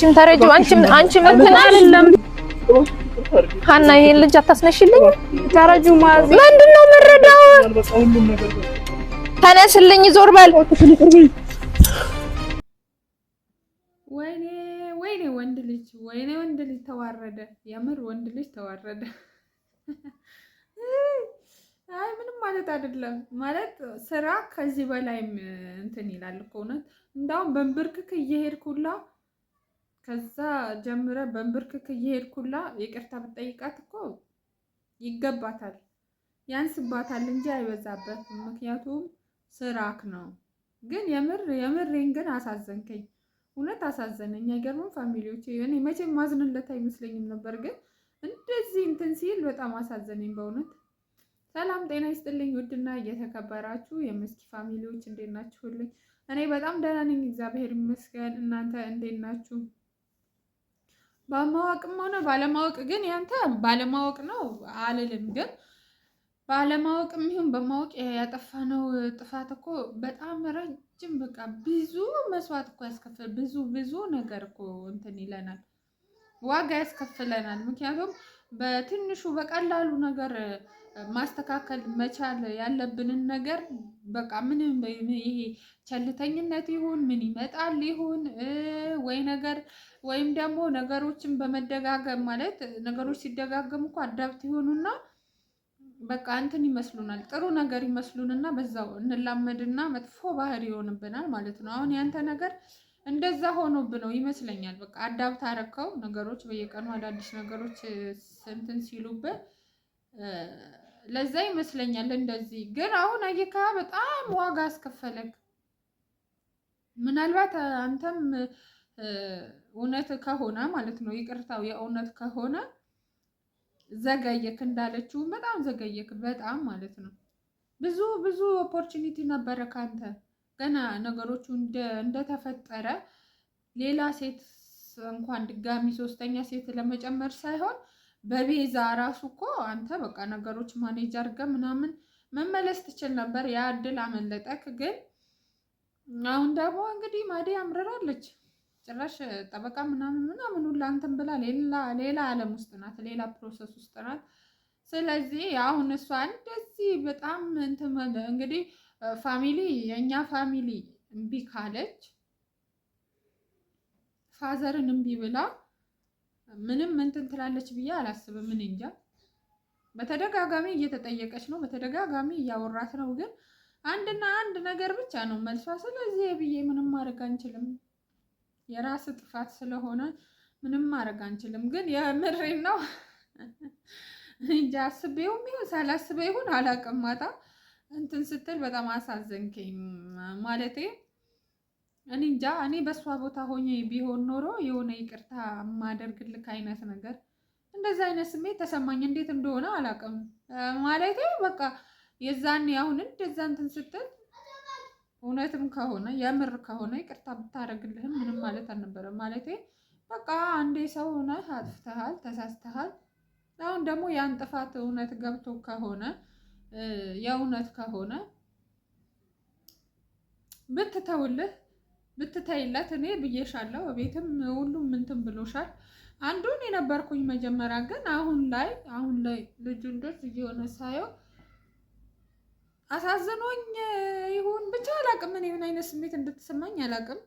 አንቺም ተረጂው፣ አንቺም አንቺም እንትን አይደለም። ሀና ይሄን ልጅ አታስነሽልኝ። ተረጁ ማዚ ምንድን ነው የምረዳው? ተነስልኝ፣ ዞር በል። ወይኔ ወይኔ፣ ወንድ ልጅ ወይኔ፣ ወንድ ልጅ ተዋረደ። የምር ወንድ ልጅ ተዋረደ። አይ ምንም ማለት አይደለም። ማለት ስራ ከዚህ በላይም እንትን ይላል እኮ እውነት። እንዳውም በንብርክክ እየሄድኩላ ከዛ ጀምረ በንብርክክ እየሄድኩላ ይቅርታ ብጠይቃት እኮ ይገባታል፣ ያንስባታል እንጂ አይበዛበትም። ምክንያቱም ስራክ ነው። ግን የምር የምሬን ግን አሳዘንከኝ፣ እውነት አሳዘነኝ። አይገርምም? Family ዎች እኔ መቼም ማዝንለት አይመስለኝም ነበር፣ ግን እንደዚህ እንትን ሲል በጣም አሳዘነኝ በእውነት። ሰላም ጤና ይስጥልኝ። ውድና እየተከበራችሁ የመስኪ family ዎች እንዴት ናችሁልኝ? እኔ በጣም ደህና ነኝ፣ እግዚአብሔር ይመስገን። እናንተ እንዴት ናችሁ? በማወቅም ሆነ ባለማወቅ ግን ያንተ ባለማወቅ ነው አልልም፣ ግን ባለማወቅም ይሁን በማወቅ ያጠፋነው ጥፋት እኮ በጣም ረጅም በቃ ብዙ መስዋዕት እኮ ያስከፍል ብዙ ብዙ ነገር እኮ እንትን ይለናል፣ ዋጋ ያስከፍለናል። ምክንያቱም በትንሹ በቀላሉ ነገር ማስተካከል መቻል ያለብንን ነገር በቃ ምንም ይሄ ቸልተኝነት ይሁን ምን ይመጣል ይሁን ወይ ነገር ወይም ደግሞ ነገሮችን በመደጋገም ማለት ነገሮች ሲደጋገሙ እኮ አዳብት ይሆኑና በቃ እንትን ይመስሉናል፣ ጥሩ ነገር ይመስሉንና በዛው እንላመድና መጥፎ ባህሪ ይሆንብናል ማለት ነው። አሁን ያንተ ነገር እንደዛ ሆኖብነው ይመስለኛል። በቃ አዳብት አረከው ነገሮች በየቀኑ አዳዲስ ነገሮች እንትን ሲሉብህ ለዛ ይመስለኛል እንደዚህ። ግን አሁን አየካ በጣም ዋጋ አስከፈለክ። ምናልባት አንተም እውነት ከሆነ ማለት ነው ይቅርታው የእውነት ከሆነ ዘገየክ እንዳለችው በጣም ዘገየክ፣ በጣም ማለት ነው። ብዙ ብዙ opportunity ነበረ ካንተ ገና ነገሮቹ እንደተፈጠረ ሌላ ሴት እንኳን ድጋሚ ሶስተኛ ሴት ለመጨመር ሳይሆን በቤዛ ራሱ እኮ አንተ በቃ ነገሮች manage አድርገህ ምናምን መመለስ ትችል ነበር። ያ እድል አመለጠክ። ግን አሁን ደግሞ እንግዲህ ማዲ አምርራለች። ጭራሽ ጠበቃ ምናምን ምናምን ሁላ እንትን ብላ ሌላ ሌላ ዓለም ውስጥ ናት፣ ሌላ process ውስጥ ናት። ስለዚህ አሁን እሷ እንደዚህ በጣም እንትን እንግዲህ family የእኛ family እምቢ ካለች father ን እምቢ ብላ ምንም እንትን ትላለች ብዬ አላስብም። ምን እንጃ። በተደጋጋሚ እየተጠየቀች ነው፣ በተደጋጋሚ እያወራት ነው። ግን አንድና አንድ ነገር ብቻ ነው መልሷ። ስለዚህ ብዬ ምንም ማድረግ አንችልም፣ የራስ ጥፋት ስለሆነ ምንም ማድረግ አንችልም። ግን የምሬን ነው እንጃ አስቤውም ይሁን ሳላስበው ይሁን አላውቅም። ማታ እንትን ስትል በጣም አሳዘንከኝ ማለቴ እኔ እንጃ እኔ በእሷ ቦታ ሆኜ ቢሆን ኖሮ የሆነ ይቅርታ የማደርግልክ አይነት ነገር እንደዛ አይነት ስሜት ተሰማኝ። እንዴት እንደሆነ አላውቅም። ማለቴ በቃ የዛኔ አሁን እንደዛ እንትን ስትል እውነትም ከሆነ የምር ከሆነ ይቅርታ ብታደርግልህም ምንም ማለት አልነበረም። ማለቴ በቃ አንዴ ሰው ሆነህ አጥፍተሃል፣ ተሳስተሃል። አሁን ደግሞ ያን ጥፋት እውነት ገብቶ ከሆነ የእውነት ከሆነ ብትተውልህ ብትተይለት እኔ ብዬሻለሁ። ቤትም ሁሉም እንትን ብሎሻል። አንዱን የነበርኩኝ መጀመሪያ ግን አሁን ላይ አሁን ላይ ልጁ እንደዚህ እየሆነ ሳየው አሳዝኖኝ ይሁን ብቻ አላቅም። እኔ ምን አይነት ስሜት እንድትሰማኝ አላቅም።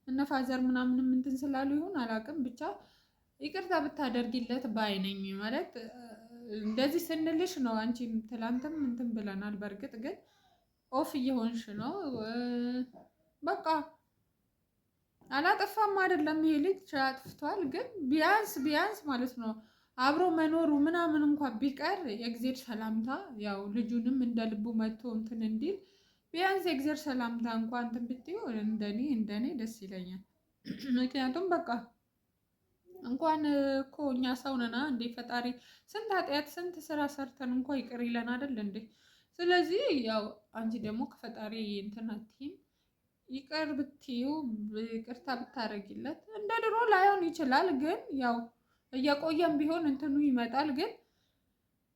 እነ father ምናምንም እንትን ስላሉ ይሁን አላቅም። ብቻ ይቅርታ ብታደርጊለት ባይ ነኝ። ማለት እንደዚህ ስንልሽ ነው። አንቺም ትላንትም እንትን ብለናል። በእርግጥ ግን off እየሆንሽ ነው በቃ አላጠፋም አይደለም፣ ይሄ ልጅ አጥፍቷል። ግን ቢያንስ ቢያንስ ማለት ነው አብሮ መኖሩ ምናምን እንኳን ቢቀር የእግዜር ሰላምታ ያው ልጁንም እንደ ልቡ መጥቶ እንትን እንዲል ቢያንስ የእግዜር ሰላምታ እንኳን እንትን ብትይው እንደኔ እንደኔ ደስ ይለኛል። ምክንያቱም በቃ እንኳን እኮ እኛ ሰው ነና እንዴ ፈጣሪ ስንት ኃጢአት ስንት ስራ ሰርተን እንኳ ይቅር ይለን አይደል እንዴ? ስለዚህ ያው አንቺ ደግሞ ከፈጣሪ እንትን አትይም ይቅር ብትይው ይቅርታ ብታደርጊለት እንደ ድሮ ላይሆን ይችላል፣ ግን ያው እየቆየም ቢሆን እንትኑ ይመጣል። ግን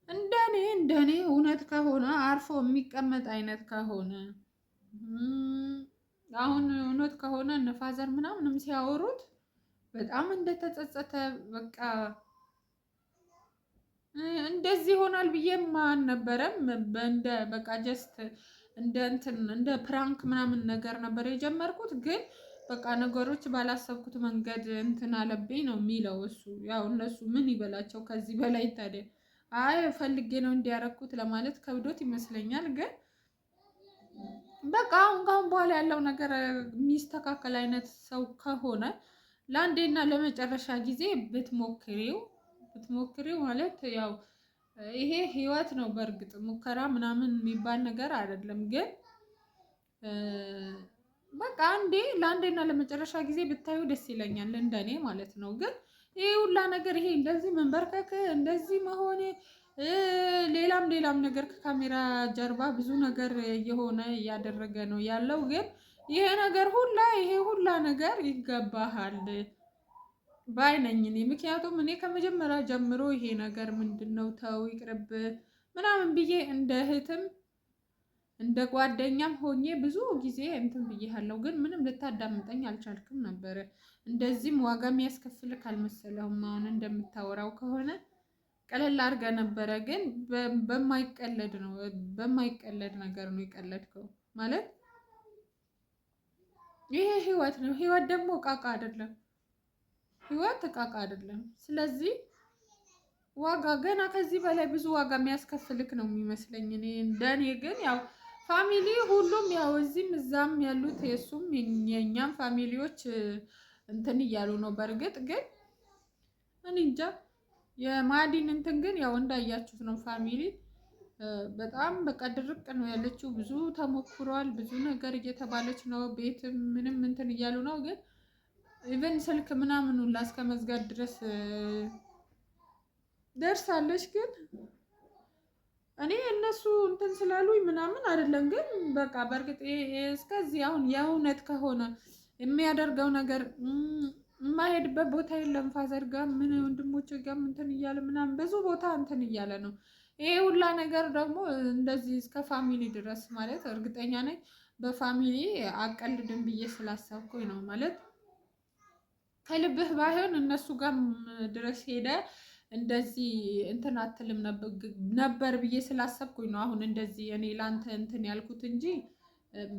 እንደኔ እንደኔ እውነት ከሆነ አርፎ የሚቀመጥ አይነት ከሆነ አሁን እውነት ከሆነ እነ father ምናምንም ሲያወሩት በጣም እንደተጸጸተ በቃ እንደዚህ ይሆናል ብዬ አልነበረም። እንደ በቃ just እንደ እንትን እንደ prank ምናምን ነገር ነበር የጀመርኩት፣ ግን በቃ ነገሮች ባላሰብኩት መንገድ እንትን አለብኝ ነው የሚለው እሱ። ያው እነሱ ምን ይበላቸው ከዚህ በላይ ታዲያ። አይ ፈልጌ ነው እንዲያረኩት ለማለት ከብዶት ይመስለኛል። ግን በቃ አሁን ካሁን በኋላ ያለው ነገር የሚስተካከል አይነት ሰው ከሆነ ለአንዴና ለመጨረሻ ጊዜ ብትሞክሪው ብትሞክሪው ማለት ያው ይሄ ህይወት ነው። በእርግጥ ሙከራ ምናምን የሚባል ነገር አይደለም። ግን በቃ አንዴ ለአንዴና ለመጨረሻ ጊዜ ብታዩ ደስ ይለኛል፣ እንደኔ ማለት ነው። ግን ይሄ ሁላ ነገር ይሄ እንደዚህ መንበርከክ እንደዚህ መሆን ሌላም ሌላም ነገር ከካሜራ ጀርባ ብዙ ነገር እየሆነ እያደረገ ነው ያለው። ግን ይሄ ነገር ሁላ ይሄ ሁላ ነገር ይገባሃል ባይ ነኝ እኔ። ምክንያቱም እኔ ከመጀመሪያ ጀምሮ ይሄ ነገር ምንድን ነው ተው ይቅርብ ምናምን ብዬ እንደ እህትም እንደ ጓደኛም ሆኜ ብዙ ጊዜ እንትን ብዬሃለሁ፣ ግን ምንም ልታዳምጠኝ አልቻልክም ነበረ። እንደዚህም ዋጋ የሚያስከፍልክ አልመሰለህም። አሁን እንደምታወራው ከሆነ ቀለል አድርገህ ነበረ፣ ግን በማይቀለድ ነው በማይቀለድ ነገር ነው የቀለድከው። ማለት ይሄ ህይወት ነው። ህይወት ደግሞ እቃቃ አይደለም። ህይወት እቃቃ አይደለም። ስለዚህ ዋጋ ገና ከዚህ በላይ ብዙ ዋጋ የሚያስከፍልክ ነው የሚመስለኝ እኔ እንደኔ። ግን ያው family ሁሉም ያው እዚህም እዛም ያሉት የእሱም የእኛም family ዎች እንትን እያሉ ነው። በእርግጥ ግን እኔ እንጃ የማዲን እንትን ግን ያው እንዳያችሁት ነው family በጣም በቃ ድርቅ ነው ያለችው። ብዙ ተሞክሯል፣ ብዙ ነገር እየተባለች ነው። ቤትም ምንም እንትን እያሉ ነው። ግን even ስልክ ምናምን ሁላ እስከ መዝጋት ድረስ ደርሳለች። ግን እኔ እነሱ እንትን ስላሉኝ ምናምን አይደለም። ግን በቃ በእርግጥ እስከዚህ አሁን የእውነት ከሆነ የሚያደርገው ነገር የማይሄድበት ቦታ የለም። father ጋር ምን ወንድሞች ጋር እንትን እያለ ምናምን ብዙ ቦታ እንትን እያለ ነው። ይሄ ሁላ ነገር ደግሞ እንደዚህ እስከ family ድረስ ማለት እርግጠኛ ነኝ በ family አቀልድም ብዬ ስላሰብኩኝ ነው። ማለት ከልብህ ባይሆን እነሱ ጋር ድረስ ሄደ እንደዚህ እንትን አትልም ነበር ብዬ ስላሰብኩኝ ነው። አሁን እንደዚህ እኔ ለአንተ እንትን ያልኩት እንጂ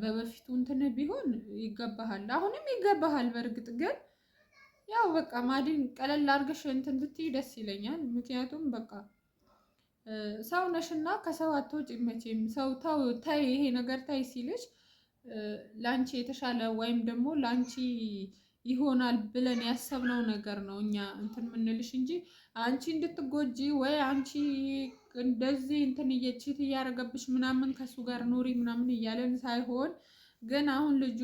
በበፊቱ እንትን ቢሆን ይገባሃል፣ አሁንም ይገባሃል። በእርግጥ ግን ያው በቃ ማዲን ቀለል አድርገሽ እንትን ብትይ ደስ ይለኛል። ምክንያቱም በቃ ሰው ነሽና ከሰው አትወጪም መቼም። ሰው ተው ተይ ይሄ ነገር ተይ ሲልሽ ለአንቺ የተሻለ ወይም ደግሞ ለአንቺ ይሆናል ብለን ያሰብነው ነገር ነው እኛ እንትን ምንልሽ እንጂ አንቺ እንድትጎጂ ወይ አንቺ እንደዚህ እንትን እየችት እያደረገብሽ ምናምን ከሱ ጋር ኑሪ ምናምን እያለን ሳይሆን፣ ግን አሁን ልጁ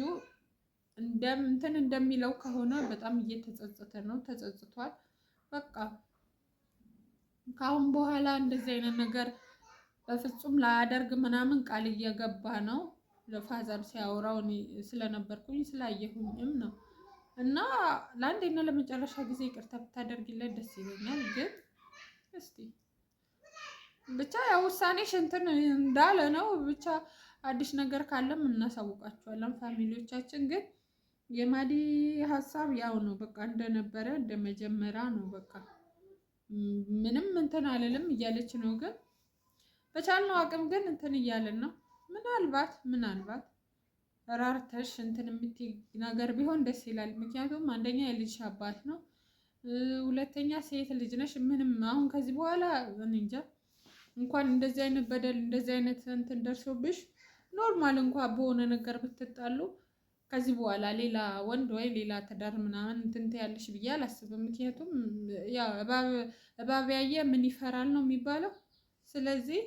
እንትን እንደሚለው ከሆነ በጣም እየተጸጸተ ነው። ተጸጽቷል። በቃ ከአሁን በኋላ እንደዚህ አይነት ነገር በፍጹም ላያደርግ ምናምን ቃል እየገባ ነው። ለ father ሲያወራው እኔ ስለነበርኩኝ ስላየሁኝም ነው። እና ለአንዴና ለመጨረሻ ጊዜ ይቅርታ ብታደርጊለት ደስ ይለኛል። ግን እስቲ ብቻ ያው ውሳኔሽ እንትን እንዳለ ነው። ብቻ አዲስ ነገር ካለም እናሳውቃችኋለን family ዎቻችን። ግን የማዲ ሀሳብ ያው ነው፣ በቃ እንደነበረ እንደመጀመሪያ ነው። በቃ ምንም እንትን አልልም እያለች ነው። ግን በቻልነው አቅም ግን እንትን እያለን ነው። ምናልባት ምናልባት ራርተሽ እንትን የምትይ ነገር ቢሆን ደስ ይላል። ምክንያቱም አንደኛ የልጅሽ አባት ነው፣ ሁለተኛ ሴት ልጅ ነሽ። ምንም አሁን ከዚህ በኋላ እንጃ እንኳን እንደዚህ አይነት በደል እንደዚህ አይነት እንትን ደርሶብሽ normal እንኳ በሆነ ነገር ብትጣሉ ከዚህ በኋላ ሌላ ወንድ ወይ ሌላ ትዳር ምናምን እንትን ትያለሽ ብዬ አላስብም። ምክንያቱም ያው እባብ ያየ ምን ይፈራል ነው የሚባለው። ስለዚህ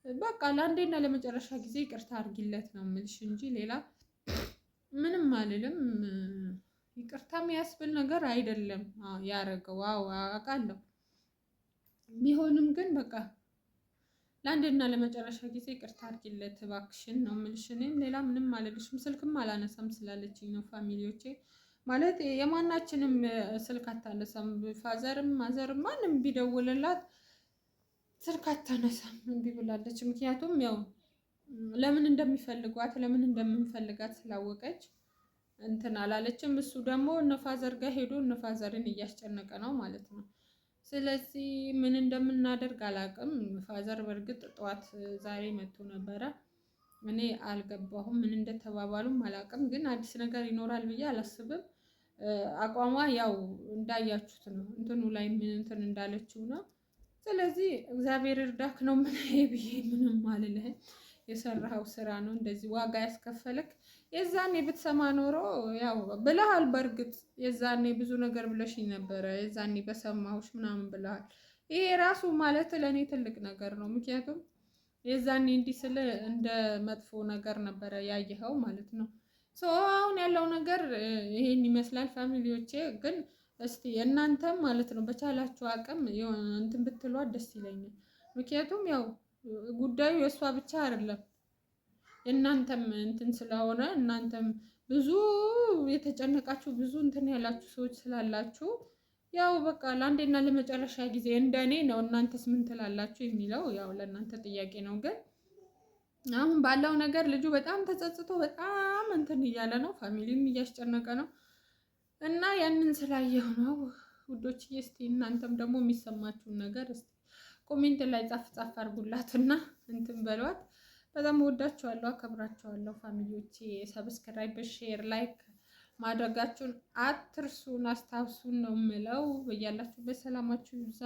በቃ ለአንዴና ለመጨረሻ ጊዜ ይቅርታ አድርጊለት ነው የምልሽ እንጂ ሌላ ምንም አልልም። ይቅርታ የሚያስብል ነገር አይደለም ያረገው። አዎ አውቃለሁ። ቢሆንም ግን በቃ ለአንድና ለመጨረሻ ጊዜ ይቅርታ አድርጊለት እባክሽን ነው የምልሽ። እኔም ሌላ ምንም አልልሽም። ስልክም አላነሳም ስላለችኝ ነው family ዎቼ። ማለት የማናችንም ስልክ አታነሳም። father ም mother ም ማንም ቢደውልላት ስልክ አታነሳም፣ እምቢ ብላለች። ምክንያቱም ያው ለምን እንደሚፈልጓት ለምን እንደምንፈልጋት ስላወቀች እንትን አላለችም። እሱ ደግሞ እነ father ጋር ሄዶ እነ father ን እያስጨነቀ ነው ማለት ነው። ስለዚህ ምን እንደምናደርግ አላውቅም። father በእርግጥ ጠዋት ዛሬ መጥቶ ነበረ። እኔ አልገባሁም፣ ምን እንደተባባሉም አላውቅም። ግን አዲስ ነገር ይኖራል ብዬ አላስብም። አቋሟ ያው እንዳያችሁት ነው። እንትኑ ላይ ምን እንትን እንዳለችው ነው። ስለዚህ እግዚአብሔር እርዳክ ነው ምን ብዬ ምንም አልልህም። የሰራኸው ስራ ነው እንደዚህ ዋጋ ያስከፈልክ። የዛኔ ብትሰማ ኖሮ ያው ብለሃል። በእርግጥ የዛኔ ብዙ ነገር ብለሽኝ ነበረ፣ የዛኔ በሰማሁሽ ምናምን ብለሃል። ይሄ ራሱ ማለት ለእኔ ትልቅ ነገር ነው። ምክንያቱም የዛኔ እንዲህ ስለ እንደ መጥፎ ነገር ነበረ ያየኸው ማለት ነው። So አሁን ያለው ነገር ይሄን ይመስላል። Family ዎቼ ግን እስቲ እናንተም ማለት ነው በቻላችሁ አቅም እንትን ብትሏት ደስ ይለኛል። ምክንያቱም ያው ጉዳዩ የእሷ ብቻ አይደለም እናንተም እንትን ስለሆነ እናንተም ብዙ የተጨነቃችሁ ብዙ እንትን ያላችሁ ሰዎች ስላላችሁ ያው በቃ ለአንዴና ለመጨረሻ ጊዜ እንደኔ ነው። እናንተስ ምን ትላላችሁ የሚለው ያው ለእናንተ ጥያቄ ነው። ግን አሁን ባለው ነገር ልጁ በጣም ተጸጽቶ በጣም እንትን እያለ ነው፣ family ም እያስጨነቀ ነው። እና ያንን ስላየሁ ነው ውዶችዬ። እስቲ እናንተም ደግሞ የሚሰማችሁን ነገር እስቲ comment ላይ ጻፍ ጻፍ አድርጉላትና እንትን በሏት። በጣም እወዳችኋለሁ፣ አከብራችኋለሁ family ዎቼ። Subscribe፣ share፣ like ማድረጋችሁን አትርሱን፣ አስታውሱን ነው የምለው። በያላችሁበት ሰላማችሁ ይብዛ።